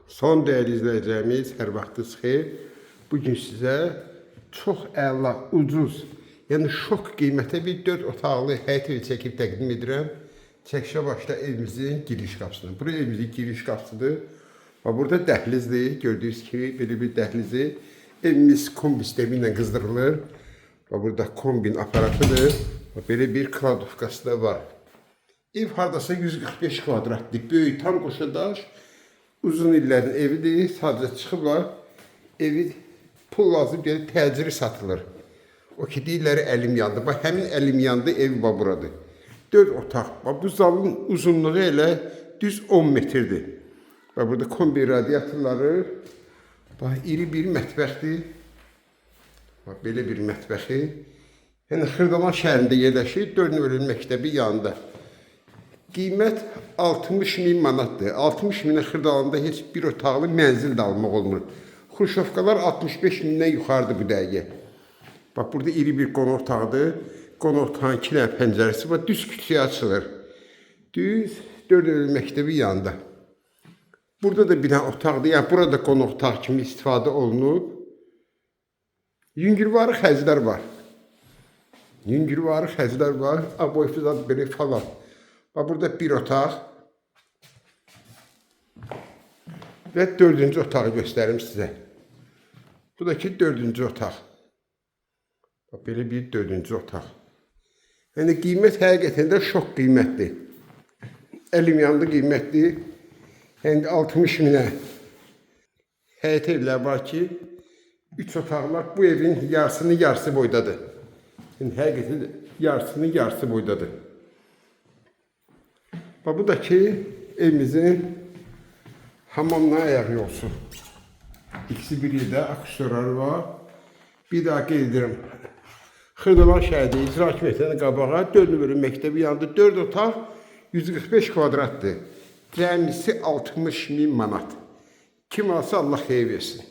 Son dəyərli izləyicilərimiz, hər vaxtınız xeyir. Bu gün sizə çox əla, ucuz, yəni şok qiymətə bir 4 otaqlı həyət evi çəkib təqdim edirəm. Çəkişə başda evimizin giriş qapısına. Bura evimizin giriş qapısıdır. Və burada dəhlizdir. Gördüyünüz kimi belə bir dəhlizi. Evimiz kombi sistemi ilə qızdırılır. Və burada kombin aparatıdır. Və belə bir kladovkası da var. Ev hardasa 145 kvadratdır. Böyük, tam qoşa daş. Uzun illərin evidir. Sadəcə çıxıblar. Evi pul lazım gəlir, təcili satılır. O ki deyirlər əlim yandı. Bax həmin əlim yandı ev bax buradır. 4 otaq. Bax bu zalın uzunluğu elə düz 10 metrdir. Bax burada kombi radiatorları. Bax iri bir mətbəxdir. Bax belə bir mətbəxi. Yəni Xırdalan şəhərində yerləşir, 4 nömrəli məktəbi yanında. Qiymət 60 min manatdır. 60 minə Xırdalanda heç bir otaqlı mənzil də almaq olmur. Xruşovkalar 65 mindən yuxarıdır bu dəqiqə. Bax burada iri bir qonaq otağıdır. Qonaq otağının iki dənə pəncərəsi var. Düz küçəyə açılır. Düz 4 nömrəli məktəbi yanında. Burada da bir dənə otaqdır. Yəni burada qonaq otağı kimi istifadə olunub. Yüngülvarı xərclər var. Yüngülvarı xərclər var. Aboy zad belə falan. Bax burada bir otaq. Və dördüncü otağı göstərim sizə. Bu da ki dördüncü otaq. Bax belə bir dördüncü otaq. Yəni qiymət həqiqətən də şok qiymətdir. Əlim yandı qiymətdir. Yəni 60 minə həyət evlər var ki, 3 otaqlar bu evin yarısının yarısı boydadır. Yəni həqiqətən də yarısının yarısı boydadır. Bax bu da ki evimizin hamamla ayaq yolsu. İkisi bir yerdə aksesuarları var. Bir daha qeyd edirəm. Xırdalan şəhərdə icra hakimiyyətinin qabağa 4 nömrəli məktəbi yanında 4 otaq 145 kvadratdır. Cəmisi 60 min manat. Kim alsa Allah xeyir versin.